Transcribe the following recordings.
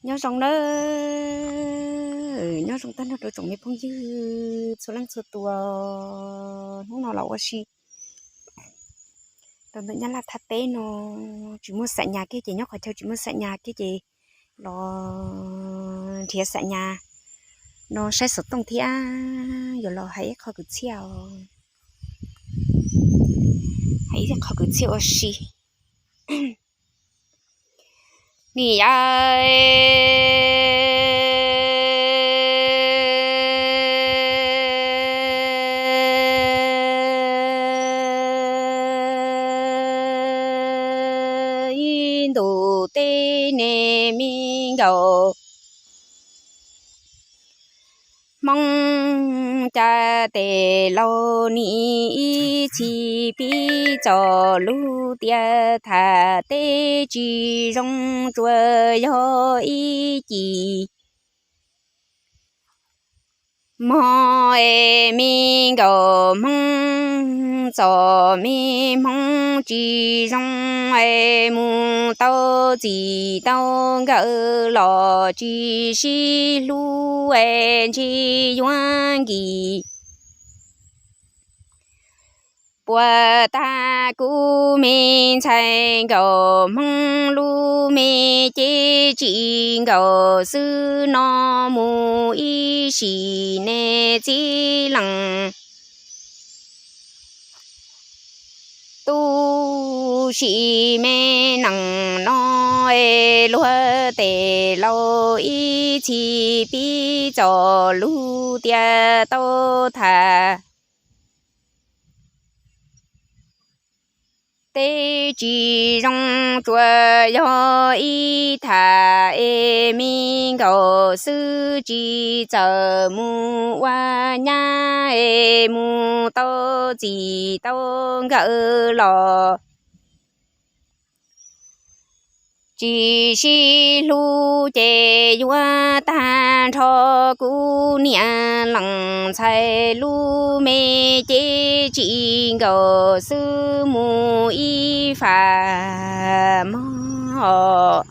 Nyob zoo nawb, nyob zoo tag nrho rau tsoom me phooj ywg txhua leej txhua tus. Hnub no los ua si rau ntawm Nyab Laj thaj teb no, tsis muaj xam nyas kiag ces nyob qhov chaw tsis muaj xam nyas kiag ces los nrhiav xam nyas no saib xov tooj thiab yuav los hais ib qho kwv txhiaj, hais ib qho kwv txhiaj ua si. Nim yog ib ntus tej ne me nkauj Hmoob cas tes laus nim ib txhis pib txog lub tiaj tham teb tsis zoo tsuas yog ib cim mog es me nkauj Hmoob txom me Hmoob tsis zoo es mus tau txim tau nkawm los tsis sib hlub es ntshe yuav nkim puas tag kuv me ntxhais nkauj Hmoob lub me cev tsis nkaus xwb no mus ib sim nej txiv leej tub sim me neej no es luag tes laus ib txhis pib txog lub tiaj tau tham teb tsis zoo tsuas yog ib tham es me nkauj xwb tsis txawm mus ua nyab es mus tau txim tau nkawm los tsis sib hlub ces yuav tag nrho kuv niam leej ntxhais lub me cev tsis nkaus xwb mus ib fam mog.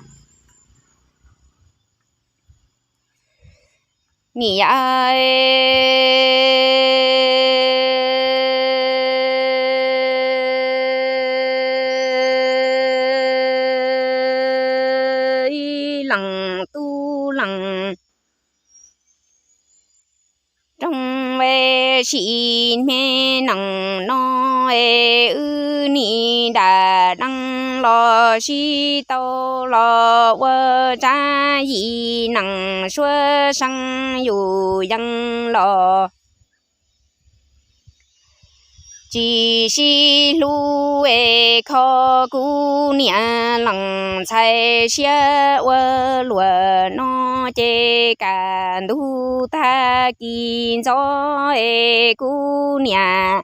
Nim yog ib leej tub leej roog es sim me neej no es wb nim nram deej los sib tau los ua tsab yim neej suab seej yus yees los tsis sib hlub es kho kuv niam leej ntxhais siab ua luam no ces kaj ntug tag kis ntxov es kuv niam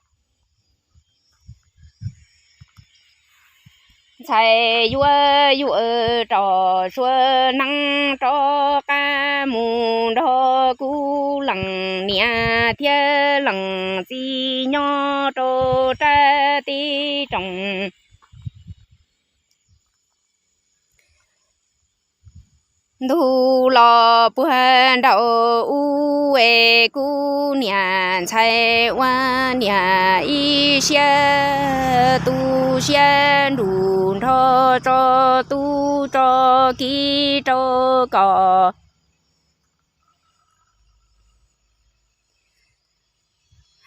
ntxhais yuav yuav rau suav neeb rov qab mus nrog kuv leej niam thiab leej txiv nyob rau sab teb rooj ntug los puag nraum ub es kuv niam ntxhais ua niam ib siab tu siab nrug nrho tso tub tso kiv rau kom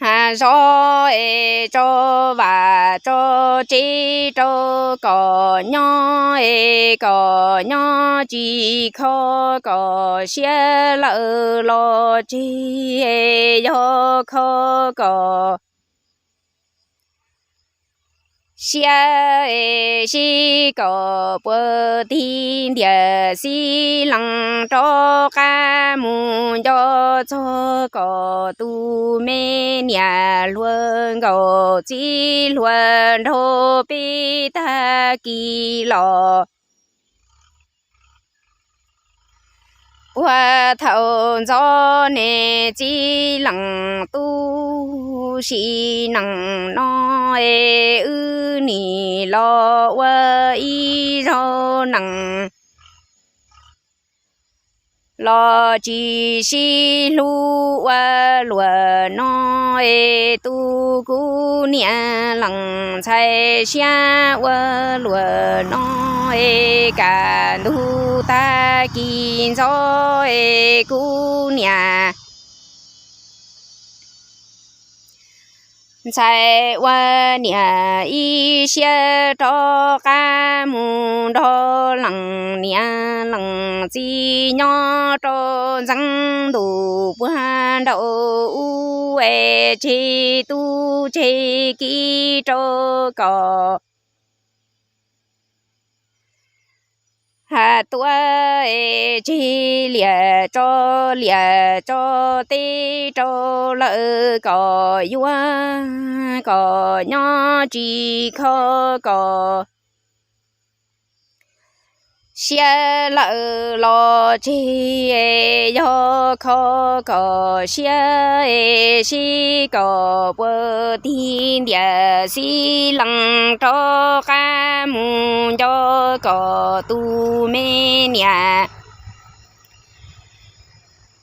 hav zoov es tso vam tso tsev rau kom nyob es kom nyob tsis kho kom siab lawm los tseg es yog kho kom siab es sib kom puag tig ntiag xib leej rov qab mus nco txog kom tus me niam hluas nkaus txiv hluas nraug peb tag kis los puag thaum ntxov ne txiv leej tub sim neej no es wb nim los ua ib zaug neej los tsis sib hlub ua luaj no es, tus kuv niam lees ntxhais siab ua luaj no es, kaj ntug tag kis ntxov es kuv niam ntxhais ua niam ib siab rov qab mus nrog leej niam leej txiv nyob rau ntxeev ntuj puag nraum ub es, tseg tub tseg kiv rau kom ha tuaj es, tseg liaj tso liaj tso teb rau lawv kom yuav, kom nyob tsis kho kom siab lawm los tseg, yog kho kom siab es, sib kom puag tim ntiaj xib lees rov qab mus nco kom tus me niam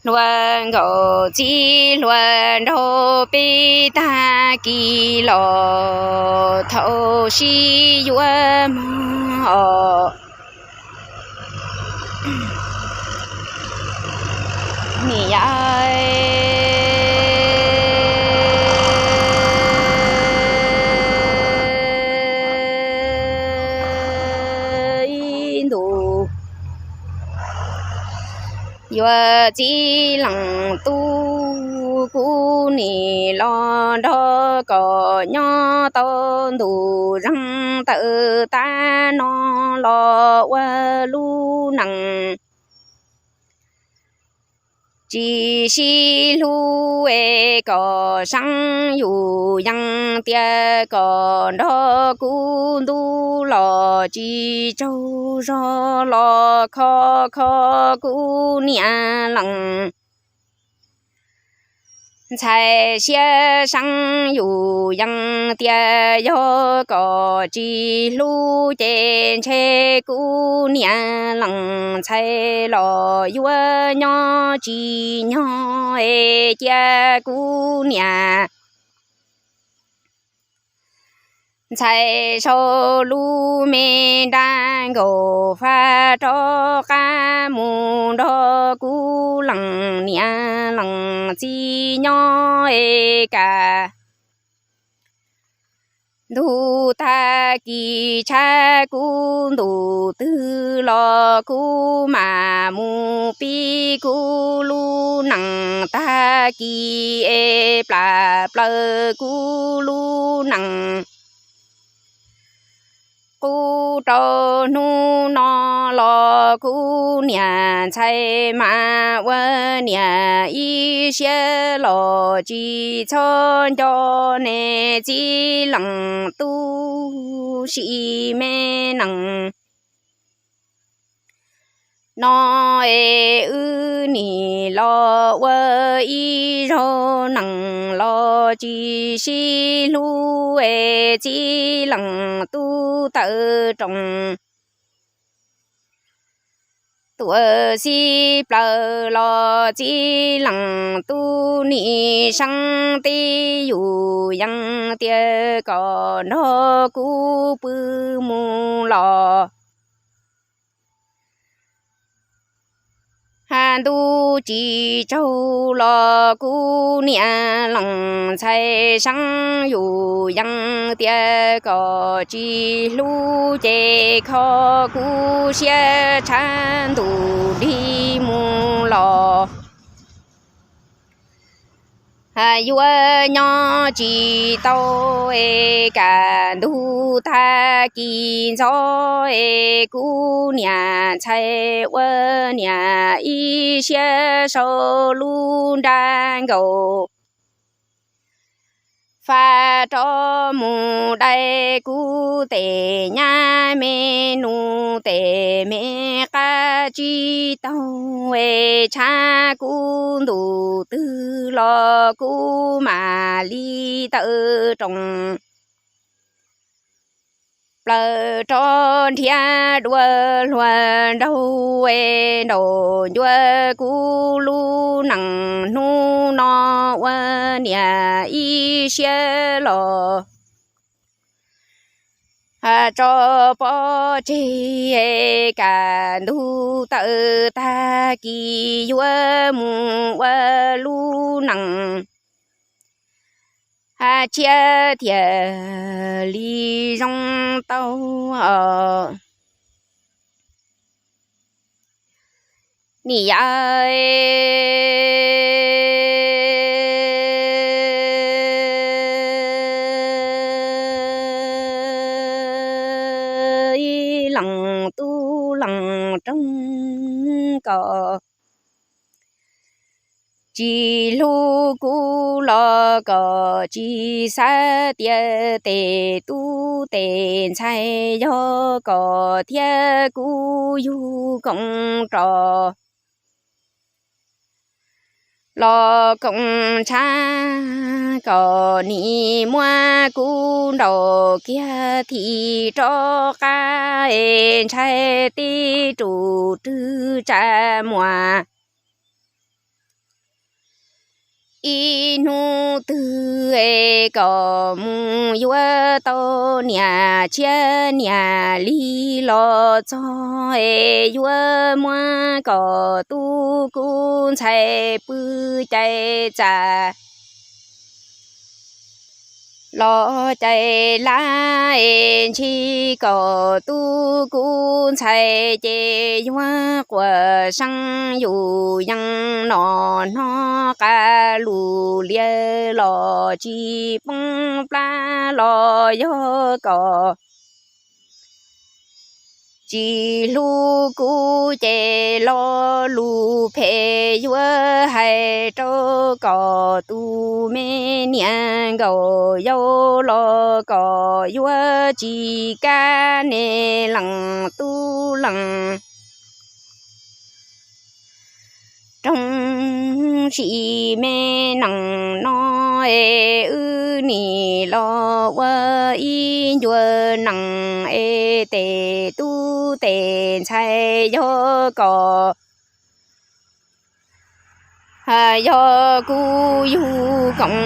hluas nkaus txiv hluas nraug peb tag kis los thaum sib yuav mog os. Nim ya ib ntus yuav txiv leej tub, kuv nim los nrog kom nyob tau ntu zeeg tawm tab no los ua lub neej tsis sib hlub es, kom seev yus yees tias kom nrog kuv ntub los tsis tsaug zog los kho kho kuv niam leej ntxhais siab, seev yus yees tias yog kom tsis hlub ces ntshe kuv niam leej ntxhais los yuav nyob tsis nyog es, cia kuv niam ntxhais sau lub me nra nkaus faj rov qab mus nrog kuv leej niam leej txiv nyob es, kaj ntug tag kis tshav kub ntus twg los kuv mam mus pib kuv lub neej tag kis es, plam plaws kuv lub neej qub rau hnub no los kuv niam ntxhais mas ua niam ib siab los tsis txhob nco nej txiv leej tub, sim me neej no es, wb nim los ua ib zaug neej los tsis sib hlub es, txiv leej tub tawm roos tuaj xib plaws los, txiv leej tub nim seev teb yus yees tias kom nrog kuv pw mus los, ha ntuj tsis tsaug los kuv niam leej ntxhais seev yus yees tias kom tsis hlub ces kho kuv siab tshav ntuj nrig mus los, ha yuav nyob tsis tau es, kaj ntug tag kis ntxov es, kuv niam ntxhais ua niam ib siab sau lub nra nkaus faj rov mus dai kuv tes nyab me nus tes me qab tsib taug es, tshav kub ntus twg los kuv mam li tawm roos plaws rov nrhiav dua hluas nraug es nraum ncua kuv lub nees hnub no ua niam ib siab los tso pov tseg, kam ntug tawm tag kis yuav mus ua lub nees tshiab thiaj li zoo tau os. Niam yau, ib leeg tub leeg roog kom tsis hlub kuv los kom tsis xav tias tes tub tes ntxhais yog kom thiab kuv yug koom rov los koom tshaj kom nim muab kuv nraum kiag thim rov qab es ntshai tib tus rwg tsa muag ib hnub twg es kom mus yuav tau niam tshiab niam lig los txog es yuav muab kom tub kuv ntxhais pw cai txaj los cai lab es ntshis kom tub kuv ntxhais ces yuav quas seeb yus yees no hnob qab lus liab los tsis poob plab los yog kom tsis hlub kuv ces lo lus phem yuav hais rau kom tus me niam nkaum yau los kom yuav tsis kam ne leej tub leej roog. Sim me neej no es wb nim los ua ib ncua neej es tes tub tes ntxhais yog kom yog kuv yug koom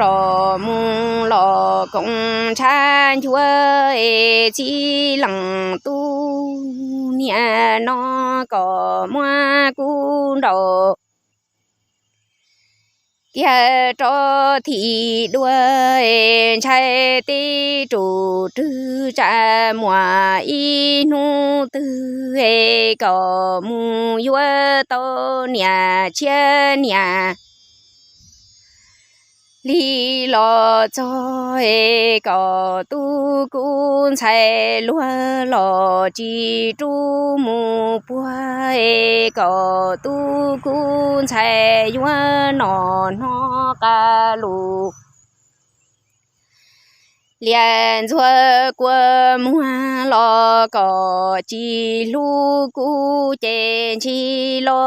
rov mus los koom ntshav nchuav es txij leej tub niam no kom muab kuv nraum kiag rov thim dua es ntshai tib tus rwg tsa muag ib hnub twg es kom mus yuav tau niam tshiab niam lig los txog es kom tub kuv ntxhais luag los tsis rub mus puag es kom tub kuv ntxhais yuav nom hnob qab lus liam ntxuag kua muag los kom tsis hlub kuv ces ntshis lo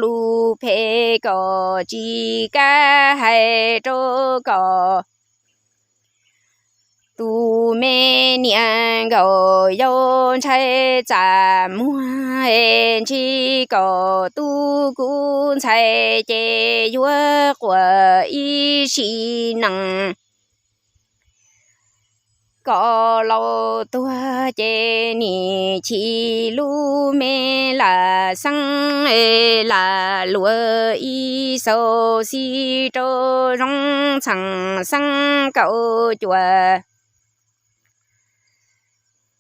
lus phem kom tsis kam hais rau kom tus me niam nkaum yau ntshai txaj muag es ntshis kom tub kuv ntxhais ces yuav quas ib sim neej kom laus tuag ces nim chim lub me lam xeeb es lam luam ib xaus xib rau zoo txheej xeeb kaum cuam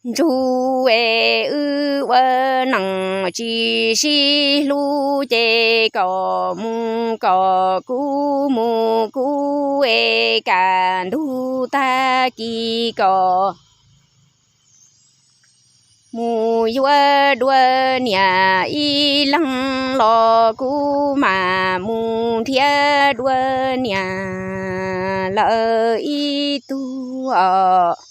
ntsug es wb ua neej tsis sib hlub ces kom mus kom kuv mus kuv es kam ntug tag kis kom mus yuav dua niam ib leeg los kuv mam mus nrhiav dua niam lawm ib tug os.